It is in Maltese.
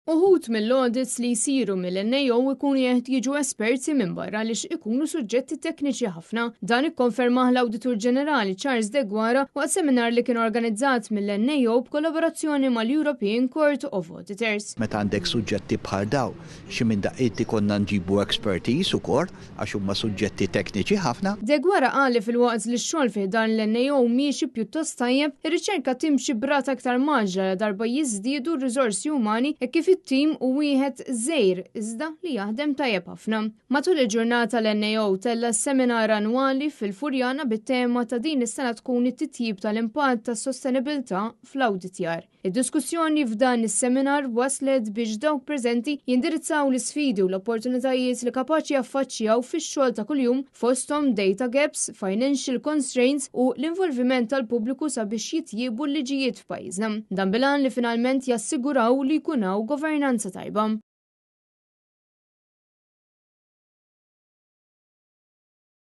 Uħud mill-audits li jsiru mill-NAO ikunu jeħtieġu esperti minn barra għaliex ikunu suġġetti tekniċi ħafna. Dan ikkonfermah l-Awditur Ġenerali Charles Deguara waqt seminar li kien organizzat mill-NAO b'kollaborazzjoni mal-European Court of Auditors. Meta għandek suġġetti bħal dawn, xi minn daqqiet ikollna nġibu expertise ukoll għax huma suġġetti tekniċi ħafna. Deguara qal li filwaqt li x-xogħol fi ħdan l-NAO miexi pjuttost tajjeb, ir-riċerka timxi b'rata aktar mgħaġġla ladarba jiżdiedu r-riżorsi umani hekk kif it-tim hu wieħed żgħir iżda li jaħdem tajjeb ħafna. Matul il-ġurnata l-NAO tella' seminar annwali fil-Furjana bit-tema ta' din is-sena tkun it-titjib tal-impatt tas-sostenibilità fl-awditjar. Id-diskussjoni f'dan is-seminar waslet biex dawk preżenti jindirizzaw l-isfidi u l-opportunitajiet li kapaċi jaffaċċjaw fix-xogħol ta' kuljum fosthom data gaps, financial constraints u l-involviment tal-pubbliku sabiex jitjiebu l-liġijiet f'pajjiżna. Dan bil-għan li finalment jassiguraw li jkun hawn governanza tajba.